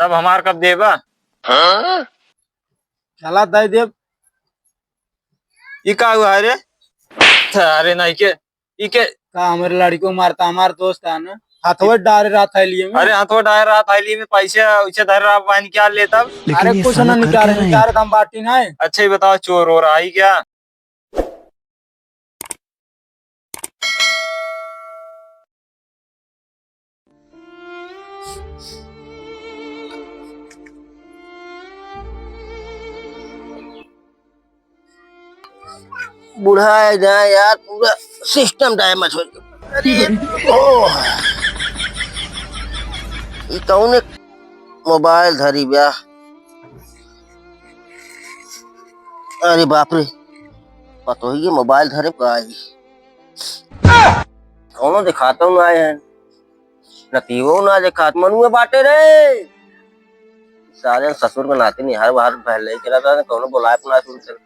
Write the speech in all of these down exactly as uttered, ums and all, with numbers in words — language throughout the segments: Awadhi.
अब हमार कब देबा? चला दे देब। ई का हुआ है रे? अरे नहीं के, ई के? का हमरे लड़िको मारता, हमार दोस्त है ना, हथवा डारे रहा थैली में। अरे हथवा डारे रहा थैली में, पैसे उसे धर रहा, बहन क्या लेता? लेकिन अरे ये कुछ साला ना कर निकाले, क्या रहे हैं? निकाले तो हम बाटी ना है। अच्छा ही बताओ, चोर हो रहा है क्या? बुढ़ा है ना यार, पूरा सिस्टम डैमेज हो गया। अरे, ओह। ई कौन एक मोबाइल धरी बा? अरे बाप रे, पतोहिए मोबाइल धरे का आई। कौनो देखातो ना है, नतीवो ना देखात, मनुए बाटे रे। सारे ससुर के नाती निहार बाहर पहले ही चला था, कौनो बोलाए अपना सुन कर।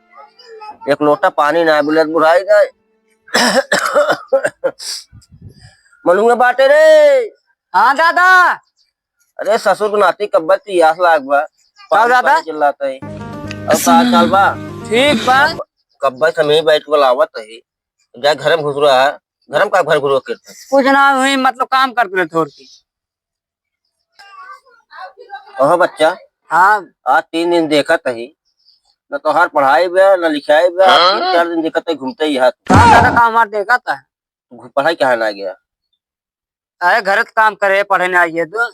एक लोटा पानी ना मिलत बुढ़ाई का। मनुए बाटे रे। हाँ दादा। अरे ससुर के नाती कब्बे पियास लाग बा। का पानी, दादा? पानी चिल्लात है। और का हाल चाल बा? ठीक बा। कब्बे से मैं बैठ के लावत है। जा घर में घुस रहा है। घर में का घर घुस के? कुछ ना हुई, मतलब काम करते रहे थोड़ के। ओहो बच्चा। हाँ। आज तीन दिन देखत ही, न तोहार पढ़ाई बा, न लिखाई बा, आज तीन चार दिन देखत ही घूमते ही हाथ। का दादा का हमार देखत है? घू-, पढ़ाई कहाँ ना गया? अरे घर के काम करे, पढ़े ना आइए तो।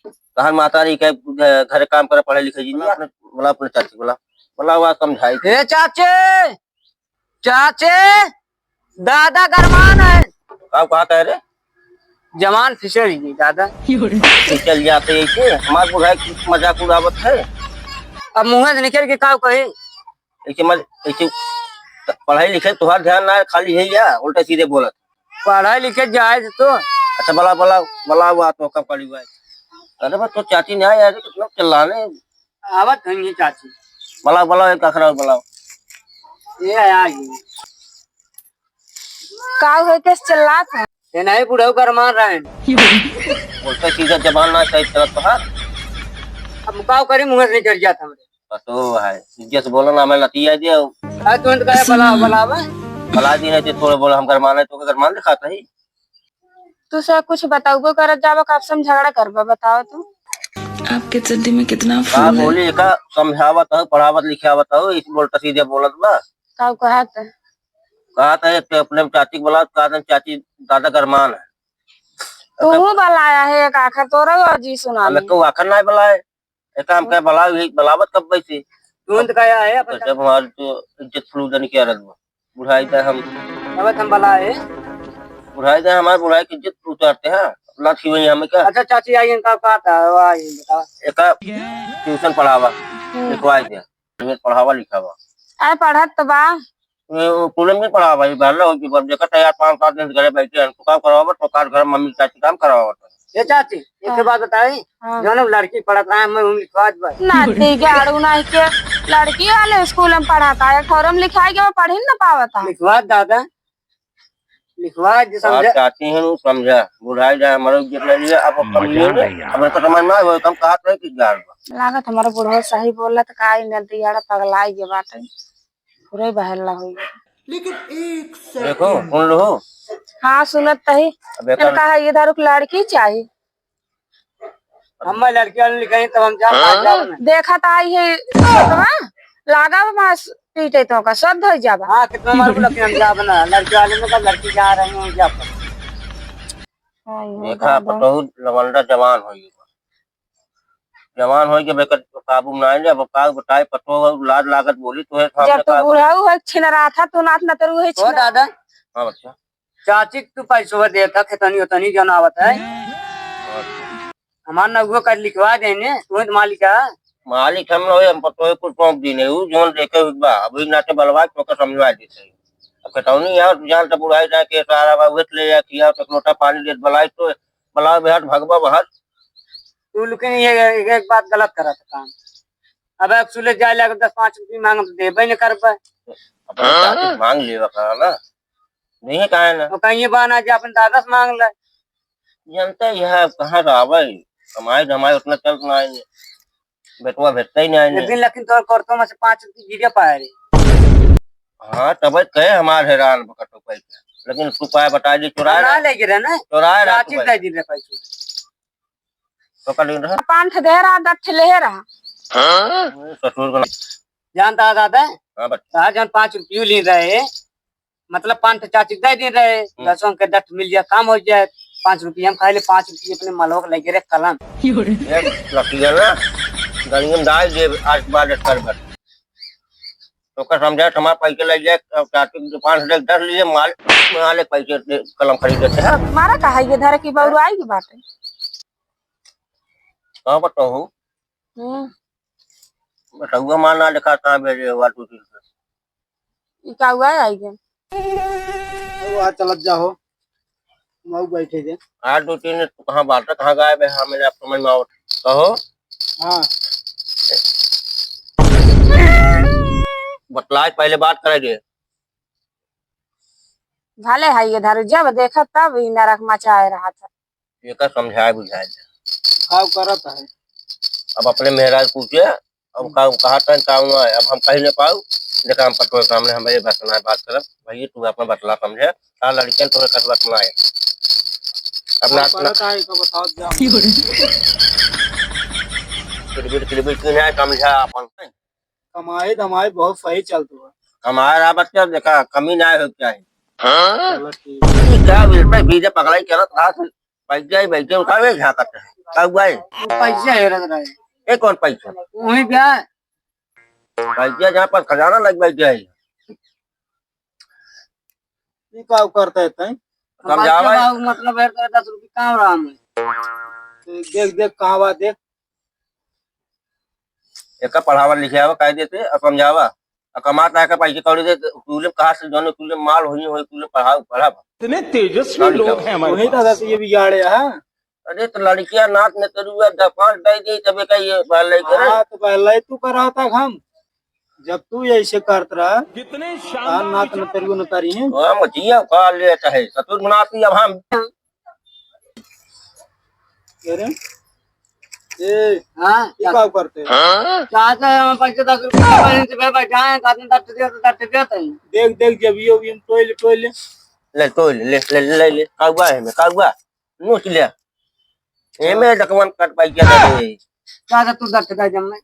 तोहार माता री के घ-, घर काम करे, पढ़े लिखे जी, बोला अपने, बोला अपने चाची, बोला, बोला हुआ समझाई। ए चाची, चाची, दादा गरमान है। का कहा कह रे? जवान फिसल गई दादा। फिसल जाते ऐसे, हमार बुढ़ाई की मजाक उड़ावत है। अब मुँह से निकल के का कही? ऐसे मत, ऐसे पढ़ाई लिखाई तोहार ध्यान ना, खाली है या उल्टा सीधे बोलत। पढ़ाई लिखे जाए तो। अच्छा, बोला, बोला, बोला, हुआ तो कब करी हुआ है? अरे बस तो चाची नहीं आया, अरे कितना चिल्लाने। आवत होंगी चाची। बोलाओ, बोलाओ, एक आखिर और बोलाओ। ये आ गई। का हो, कैसे चिल्लात है? ये नहीं, बुढ़ऊ गरमान रहे हैं। उल्टा सीधा जबान ना सही चलत तोहार। अब का करी, मुँह से निकल जात हमरे। बस वो है, इज्जत से बोलो ना, मैं लतिया दिया। अरे तुरंत कहे, बला, बला बे। बला दी नहीं तो थोड़े बोला, हम गरमान है, तो का गरमान दिखाता ही। तू से कुछ बताउबो करत जाबा, कब से हम झगड़ा करबा, बताओ तू। आपके चड्डी में कितना का खून है? बोली, एका समझावत हो, पढ़ावत लिखावत हो, इस बोलता सीधे बोलत बा। का कहत है? कहत है, एक तो अपने चाची के बुलाओ, कहत है, चाची दादा गरमान है। तू हूँ बुलाया है एक आखर, तोरा और जी सुना अब ले। एको आखर ना बुलाए। एका हम कहे बुलाओ, यही बुलावत कब बैसे? तुरंत कहे आए अपन। जब हमारी तो इज्जत फलूदन किया रख बा। बुढ़ाई दा हम। अब हम बला है। बुढ़ाई दा हमारे बुढ़ाई की इज्जत उतारते हैं। अपना थी वही हमें क्या? अच्छा चाची आई, इनका का था? वो आई, बताओ। एका ट्यूशन पढ़ावा, हम्म। लिखवाई दे। हमें पढ़ावा लिखावा। अरे पढ़त तो बा। ये वो कुलम नहीं पढ़ावा, ये बहला हो गई, बस देखा था यार, पाँच सात दिन से घरे बैठे हैं, तो काम करवावा, तो कार घर मम्मी चाची काम करवावा। ए चाची, एक हाँ। बात बताई, हाँ। जौन लड़की पढ़त रहा है, मैं हूँ लिखवात बा। नाती के आड़ू नाई के लड़की वाले स्कूल में पढ़ाता है, फॉर्म लिखाई के वो पढ़ी न पावता। लिखवात दादा, लिखवात जे आप समझे। चाहती हैं वो समझा, बुढ़ाई जाए, हमारे इज्जत ले लिया, अब हम मजा नहीं, नहीं यार। अब तो समझ में आए, वो कम कहा था कि गाड़ बा। लागत हमारा बुढ़वा सही बोलत का, ई नदियाड़ा पगलाई के बाटे, पूरे बहला होई। लेकिन एक देखो, second। सुन लो। हाँ, सुनत तही। अब एकर इनका है, ये दारू की लड़की चाही। हम लड़की वाले लिखे हैं, तब हम जा, हाँ? भाग जाओ ना। देखा त आई है, सतवा, लागा बा मास पीटे तो का, सद हो जाबा। हाँ, कितना मार बोला कि हम जाब ना, लड़की वाले में का लड़की जा रही हूँ, जा पर। आई हो देखा, दादा। पतोहू लवंडा जवान होई। जवान होई के बेकर काबू में ना आइले, अब का बताए, पतोहू लाज लागत बोली, तोहे सामने जब तू का बुढ़ऊ है, छिनरा था, तू नाथ नतरू है, ओ छिनरा। दादा। हाँ बच्चा। चाची के तू पैसवा देता, खेतनी ओतनी जौन आवत है। हमार नउहो कर लिखवा देने, तू ही तो मालिक है। मालिक हम ना होई, हम पतोहे कुल सौंप दीने, उ जौन देखे हुई बा, अब ई नाते बलवा के तोके समझवा देते। अब खेतौनी यार, तू जान त बुढ़ाई जाए के सारा बा, उहे ले जा, खियाओ, एक लोटा पानी देत बलाई तो, बलाओ बेहट, भगवा बहट। तू लेकिन ये एक, एक बात गलत करत काम। अब एक सुले जाए लगे दस पाँच रुपये मांग, देबे न करबे। अपने चाची से मांग लेवा करा ना। नहीं है काहे ना? वो कहीं ये बहाना जे अपन दादा से मांग ले। जनता यह कहाँ से आवे? कमाई धमाई उतना चलत ना आइने। बेटवा भेजते ही ना आइने। एक दिन लेकिन तोर करतो में से पाँच रुपये गिरे पाए रे। हाँ, तब कहे हमार हैरान बकटो पैसा। लेकिन तू पाए बता दी, चुराए ना रहा। ले गिरे ना। चुराए रहा तू चाची भाई। दे दी रे पैसा। तो का लेन रहा? पाँच ठे दे रहा, दस ठे ले रहा। हाँ? ससुर को जानता है दादा? हाँ, बच्चा। कहा जौन पाँच रुपये ले रहे, मतलब पाँच ठे चाची दे दे रहे, हम्म। दसों के दस ठे मिल जाए, काम हो जाए। पाँच रुपये हम खाए ले, पाँच रुपये अपने मलोक लगे रे कलम। ये लकी है ना, गलियम डाल दे, आज बाद कर बर। तो का समझा, हमारे पैसे लग जाए, अब चाची की दुकान से दस लीजिए, माल, माल एक पैसे दे, कलम खरीद लेते हैं। मारा का है ये धरे की बउराई की बात है? कहाँ बताओ? हम्म। बटउआ मार ना लिखा, कहाँ भेजे हुआ तू चीज? ई का हुआ है आई गए? अरे वहाँ चलत जाहो, मऊ बैठे दे। आज दो तीन, तू कहाँ बात, कहाँ गायब है? हाँ, मेरे आप समझ में आवत। कहो। हाँ। बतलाए, पहले बात करे दे। भले है ये धर, जब देखा तब ई नरक मचाए रहा था। एका समझाए बुझाए दे। का करत है? अब अपने मेहराज पूछे, अब का कहा तन का हुआ है, अब हम कहीं न पाऊ। देखा हम पटोर सामने हम ये बस ना बात करब, भैया तू अपना बतला समझे, आ लड़कियन तोरे कस बस ना है। अब ना, ना। पता है तो बताओ जा। किलबिल, किलबिल, क्यों नहीं समझा अपन? कमाई धमाई बहुत सही चलत बा। कमाए रहा बच्चा, देखा, कमी ना हो चाहे। हाँ? चलो ठीक। ई का बिल पे बीजे पकड़ाई करत रहा, फिर बैठ जाए, बैठ जाए, उठावे, झांकत है। का हुआ है? वो पैसे हेरत रहे। ये कौन पैसा? वही क्या? पैसा जहाँ पर खजाना लग बैठ जाए। ई का करता है तैं? समझावा। बाबू, मतलब है तो दस रुपये काम रहा हमें। देख, देख, कहाँ बा, देख। एका पढ़ावा लिखावा काहे देते, और समझावा। और कमात आए का पैसे कौड़ी दे, तूले कहा से जौन तूले माल होई, होई, तूले पढ़ाओ, पढ़ावा। इतने तेजस्वी लोग हैं हमारे वही पास। दादा से ये बिगाड़े, हाँ। अरे तो लड़किया नात में तेरू है, दफान दे दे, तबे का ये बाल लेके रे। हाँ, तो पहले तू कराता हम। जब तू ऐसे करत रहा, कितने शानदार नात में विचार। तेरू न करी है। हाँ, मचिया खा लेता है, ससुर मुनाती अब हम। अरे, ए, हाँ, ये का करते हैं? चाहते हैं हम पैसे दस रुपये का balance पे बैठा है, साथ में दस रुपये तो दस रुपये तो ही। देख, देख, जब ये, ये टोइल, टोइल। ले, टोइल, ले, ले, ले, ले, काउआ है में, काउआ, नोच ले। एमे डकवन कट पाई क्या दे? चाहते तू दस रुपये जब मैं।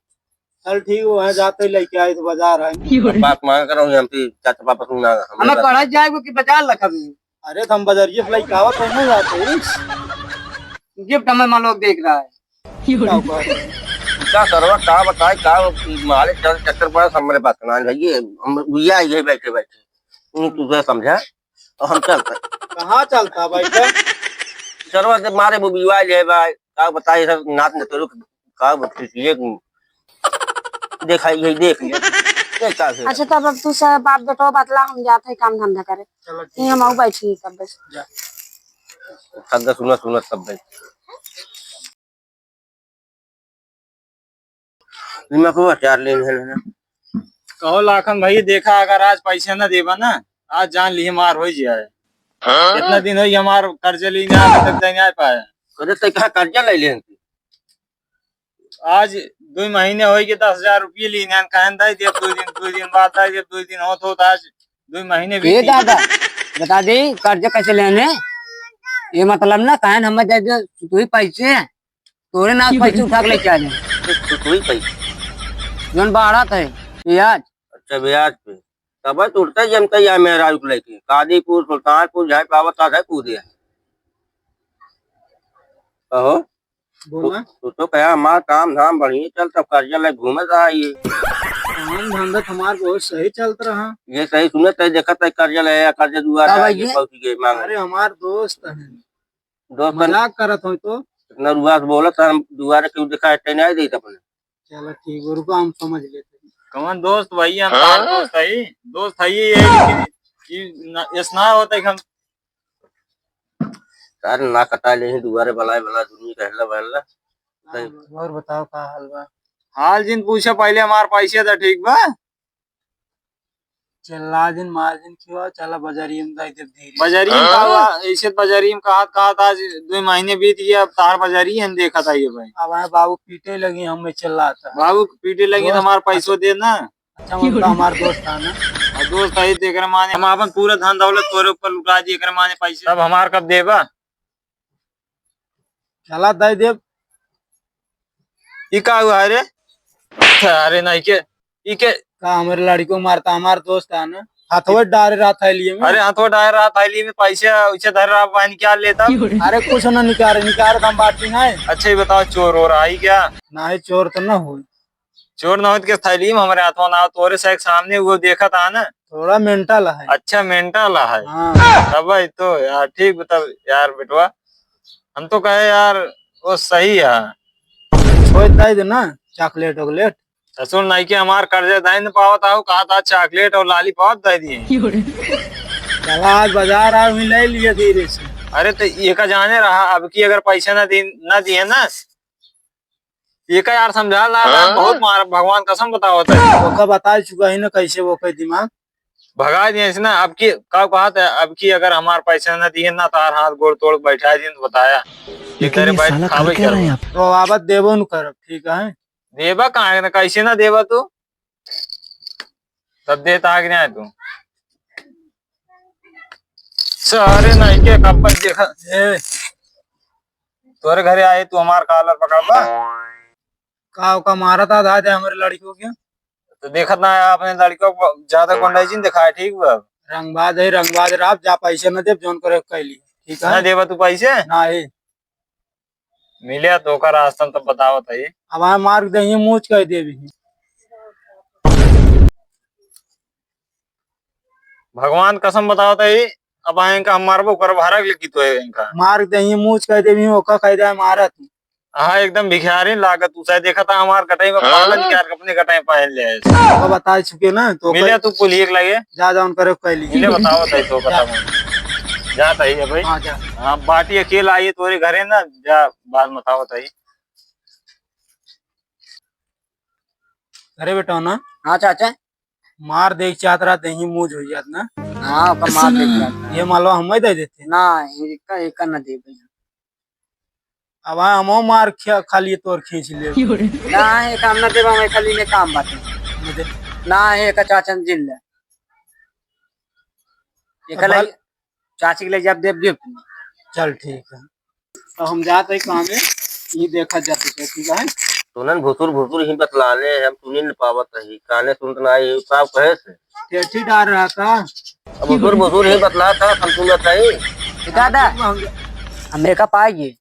चल ठीक, वहाँ जाते लेके आए तो बाजार है। बात मांग कर रहा हूँ, हम तो चाचा पापा सुनना, हमें हमें पढ़ा जाए कि बाजार लगा भी। अरे, तो हम बजरिये से लइके आवत है ना जाते। Gift हमें माँ लोग देख रहा है। का हुआ? का सरवा, का बताए, का मारे चल चक्कर पड़ा, सब मेरे बात ना है, ये हम भैया ये बैठे बैठे। हम्म, तुझे समझा, और हम चलते। कहाँ चलता भाई का? सरवा से मारे वो बिवाह ले भाई, का बताए, सब नाच न करो, का बकरी ये देखा, ये देख लिया। ये का है? अच्छा, तब अब तू सब बाप बेटो बतला, हम जात है काम धंधा करे। चलो, ठीक ये हम है। आऊ बैठी तब बस। जा। ठग्गा सुनत, सुनत सब बैठ। दिमाग को चार लेन है ना। कहो लाखन भाई, देखा, अगर आज पैसे ना देबा ना, आज जान लिए मार हो जाए। हाँ? इतना दिन हो गया हमार कर्जा लेने, अभी तक दे नहीं पाए। अरे, तो कहाँ कर्जा ले लेन? आज दुइ महीने होइ गए, दस हजार रुपये लीन है, कहन दाई देब दुइ दिन, दुइ दिन बाद दाई देब दुइ दिन, होत होत आज दुइ महीने बीत ए गए। दादा, बता दे, कर्जा कैसे लेने? ये मतलब ना, कहन हम दे दे, तू ही पैसे, तोरे नाम पैसे उठा के लेके आ जाए। तू, तू ही पैसे। जौन बाढ़त है, ब्याज। अच्छा, ब्याज पे। तब तो उठते जमते या मेहरारू को लेके। कादीपुर, सुल्तानपुर, झाई पावत, आ जाए कूदे। कहो। बोला। तू, तू तो कहा, "हमार काम धाम बढ़िया चल, तब कर्जा ले घूमत रहा ये।" काम धंधा तो हमार बहुत सही चलत रहा। ये सही सुनत है, देखत है, कर्जा ले या कर्जा दुआर का है, भाई ये ये? पहुंच गए मांग। अरे, हमार दोस्त है। दोस्त है। मजाक करत हो तो। इतना रुआ से बोलत है, हम दुआरे क्यों दिखाए, ते नहीं देत अपने। चलो ठीक है, रुको, हम समझ लेते हैं। कौन दोस्त भाई, हम हाँ? तार दोस्त है, दोस्त है ये, ये, ये, ये ना, ऐसा ना होता है कि हम तार ना कटा ले ही, दुआरे बलाए बला दुनिया कहला बहला। हाँ, और बताओ का हाल बा? हाल जिन पूछा पहले, हमार पैसे था ठीक बा? चिल्ला दिन, मार दिन, क्यों? चला बजारिया में जाई देब धीरे। बजारिया में का हुआ? ऐसे बजारिया में कहत, कहत आज दो महीने बीत गया, अब तार बजारिया हम देखत आइए भाई। अब है बाबू पीटे लगी, हमें चिल्लाता। बाबू पीटे लगी तो दोस्त, हमार पैसो दे ना। अच्छा, मतलब हमार दोस्त है ना? आ, दोस्त है तो एकरे माने हम अपन पूरा धन दौलत तोरे ऊपर लुटा दी, एकरे माने पैसे। तब हमार कब देबा? चला दे देब। ई का हुआ है रे? अरे नहीं के, ई के? का हमरे लड़िको मारता, हमार दोस्त है ना? हथवे डारे रहा थैलिये में। अरे हथवे डारे रहा थैलिये में, पैसे उसे धरे रहा, वहाँ निकाल लेता। अरे कुछ ना निकाल, निकाल हम बाटी ना है। अच्छा ये बताओ, चोर हो रहा है क्या? नहीं, चोर तो ना हो। चोर ना होत के थैली में हमरे हाथों ना, तोरे से एक सामने वो देखा था ना। थोड़ा mental है। अच्छा, mental है। हाँ। तब भाई तो यार, ठीक बता यार बेटवा, हम तो कहे यार, वो सही है। छोड़ दे दे ना, chocolate वॉकलेट। ससुर नहीं के हमार कर्जा दे न पावत आऊ, कहा था chocolate और lollipop दे दिए। चला आज बाजार आऊ, वहीं ले लिए धीरे से। अरे तो ये का जाने रहा, अब की अगर पैसा ना दी, ना दिए ना, ये का यार समझा ला, हाँ? बहुत मार, भगवान कसम बतावत है। ओका बता चुका ही ना कैसे वो कह दिमाग। भगा दिए इसने, अब की का कहत है, अब की अगर हमार पैसा न दिए ना, तार हाथ गोड़ तोड़ बैठा दिन तो बताया। लेकिन इधर ये बैठ साला खावे कर क्या रहा है। तो आबत देबो न करब, ठीक है? देबा कहाँ है ना, कैसे ना देबा तू? तब देत आग जाए तू। सारे नहीं के कब पर देखा। ए, तोरे घरे आए, तू हमार collar पकड़बा? का ओका मारत आधा दे हमरे लड़िको के? तो देखत ना है आपने लड़िको को ज्यादा गुंडाइजी न दिखाए, ठीक बा? रंगबाज है, रंगबाज रहा, जा पैसे न देब, जौन करे कैली, ठीक है? ना देबा तू पैसे? ना है। मिले तो ओकर रास्ता तो बतावत है। अब आ मार दे, ये मूछ कह देबी। भगवान कसम बतावत है, अब आए इनका हम मारबो करब, हरक लिखी तो है इनका। मार दे, ये मूछ कह देबी, ओका कह दे मारत। हाँ, एकदम भिखारी लागत तू, शायद देखा था हमार कटाई में हाँ? पालन क्या अपने कटाई पहन ले है। तो बता चुके ना, तो मिले कर तू पुलिस के लगे। जा, जा, उन करे कैली। मिले बतावत है तो जा। खत्म। जात है ये भाई। हाँ, जा। हाँ, बाटी अकेला आई तोरे घरे ना, जा, बाद में बतावत है। अरे बेटा ना। हाँ चाचा। मार देख चाहत रहा, देही मूज हो जात ना। हाँ, ओकर मार देख चाहत रहा। ये मालवा हमें दे देते। ना, एका, एका ना दे भैया। अब आ हमो मार खिया, खा लिए तोर खींच ले। ना, एका हम ना देब, हम खाली ने काम बाटे। ना दे। ना, एका चाचा ने जिन ले। एका अब ले, बाल- चाची के ले जाब, देब, देब। चल ठीक है। तो हम जात है कामे, ये देखा जात है, ठीक है? सुनन भुसुर भुसुर ही बतलाने, हम सुनी न पावत रही, काने सुनत ना आई, का कहे से? टेठी डाल रहा था। अब भुसुर भुसुर ही बतला था, हम सुनत है। ए दादा, हम, हम मेकअप आ गए।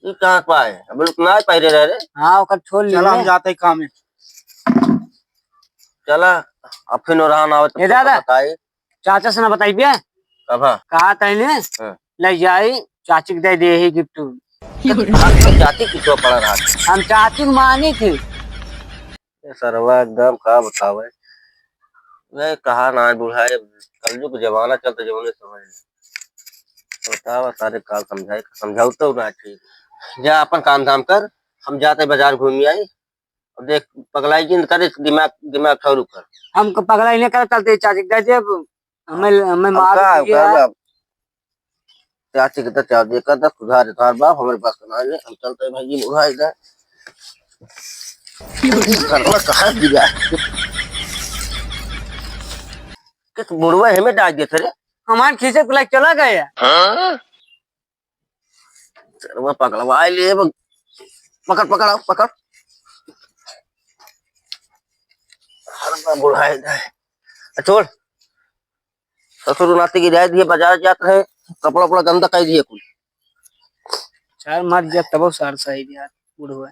ई कहाँ पाए? अब लोग ना पहरे रहे रे। हाँ, ओकर छोड़ ली चला, हम जाते कामे। चला, अब फिर ओरहान आवे तो ए दादा। बताई। चाचा से ना बताई बे। कभा? कहा तैने? हाँ। ले जाई, चाची के दे दे ही गिफ्ट। चाची के तो पड़ा रहा। हम चाची के मानी थी। ये सरवा एकदम का बतावे। वह कहा ना बुढ़ा, ये कलयुग के जमाना चलता, जमाने समझ ले। बतावा सारे का समझाए, समझाऊ तो ना ठीक। जा अपन काम धाम कर, हम जाते बाजार घूम आई। अब देख, पगलाई जिन करे, दिमाग, दिमाग ठौरू कर। हमको पगलाई नहीं कर, चलते चाची के दे देब। हमें, हमें अब मार का, दिया का है। बा? चाची के तो चाची का तो सुधार, सुधार बाप, हमारे पास तो ना है, हम चलते हैं भाई, ये बुढ़ा इधर। घरवा कहाँ गिरा? किस बुढ़वा हमें डाल दिया रे? हमारे खींचे को लेके चला गया। हाँ? सरवा पकड़वा ले, पकड़, पकड़, पकड़। सरवा बुढ़ाए जाए। छोड़। ससुर नाती की जाए दिए, बाजार जात रहे, कपड़ा उपड़ा गंदा कर दिए कुल। चार मार दिया तब सार सही दिया, बुढ़वा।